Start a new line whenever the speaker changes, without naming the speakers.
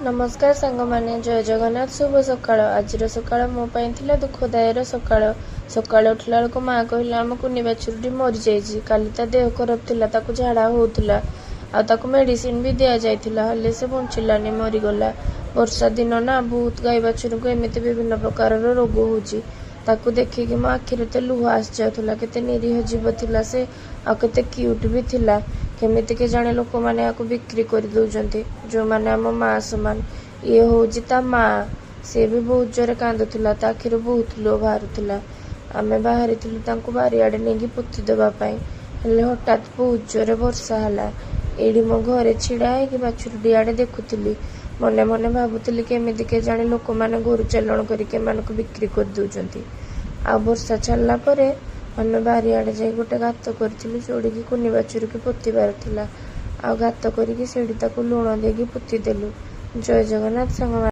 ନମସ୍କାର ସାଙ୍ଗମାନେ, ଜୟ ଜଗନ୍ନାଥ, ଶୁଭ ସକାଳ। ଆଜିର ସକାଳ ମୋ ପାଇଁ ଥିଲା ଦୁଃଖଦାୟର ସକାଳ। ସକାଳେ ଉଠିଲା ବେଳକୁ ମା କହିଲା, ଆମ କୁନି ବାଛୁରୀଟି ମରିଯାଇଛି। କାଲି ତା ଦେହ ଖରାପ ଥିଲା, ତାକୁ ଝାଡ଼ା ହେଉଥିଲା ଆଉ ତାକୁ ମେଡ଼ିସିନ ବି ଦିଆଯାଇଥିଲା, ହେଲେ ସେ ବଞ୍ଚିଲାନି, ମରିଗଲା। ବର୍ଷା ଦିନ ନା, ବହୁତ ଗାଈ ବାଛୁରୀଙ୍କୁ ଏମିତି ବିଭିନ୍ନ ପ୍ରକାରର ରୋଗ ହେଉଛି। ତାକୁ ଦେଖିକି ମୋ ଆଖିରେ ତ ଲୁହ ଆସିଯାଉଥିଲା। କେତେ ନିରୀହ ଜୀବ ଥିଲା ସେ, ଆଉ କେତେ କ୍ୟୁଟ୍ ବି ଥିଲା। କେମିତି କେଜାଣି ଲୋକମାନେ ଏହାକୁ ବିକ୍ରି କରିଦେଉଛନ୍ତି, ଯେଉଁମାନେ ଆମ ମା' ସମାନ। ଇଏ ହେଉଛି ତା ମା', ସିଏ ବି ବହୁତ ଜୋରେ କାନ୍ଦୁଥିଲା, ତା ଆଖିରୁ ବହୁତ ଲୁହ ବାହାରୁଥିଲା। ଆମେ ବାହାରିଥିଲୁ ତାଙ୍କୁ ବାରିଆଡ଼େ ନେଇକି ପୋତି ଦେବା ପାଇଁ, ହେଲେ ହଠାତ୍ ବହୁତ ଜୋରେ ବର୍ଷା ହେଲା। ଏଇଠି ମୋ ଘରେ ଛିଡ଼ା ହେଇକି ବାଛୁରୀଟି ଆଡ଼େ ଦେଖୁଥିଲି, ମନେ ମନେ ଭାବୁଥିଲି କେମିତି କେଜାଣି ଲୋକମାନେ ଗୋରୁ ଚାଲାଣ କରିକି ଏମାନଙ୍କୁ ବିକ୍ରି କରିଦେଉଛନ୍ତି। ଆଉ ବର୍ଷା ଛାଡ଼ିଲା ପରେ ଆମେ ବାରିଆଡ଼େ ଯାଇ ଗୋଟେ ଗାତ କରିଥିଲୁ, ଯେଉଁଠିକି କୁନି ବାଛୁରୀକୁ ପୋତିବାର ଥିଲା। ଆଉ ଗାତ କରିକି ସେଇଠି ତାକୁ ଲୁଣ ଦେଇକି ପୋତିଦେଲୁ। ଜୟ ଜଗନ୍ନାଥ ସାଙ୍ଗମାନେ।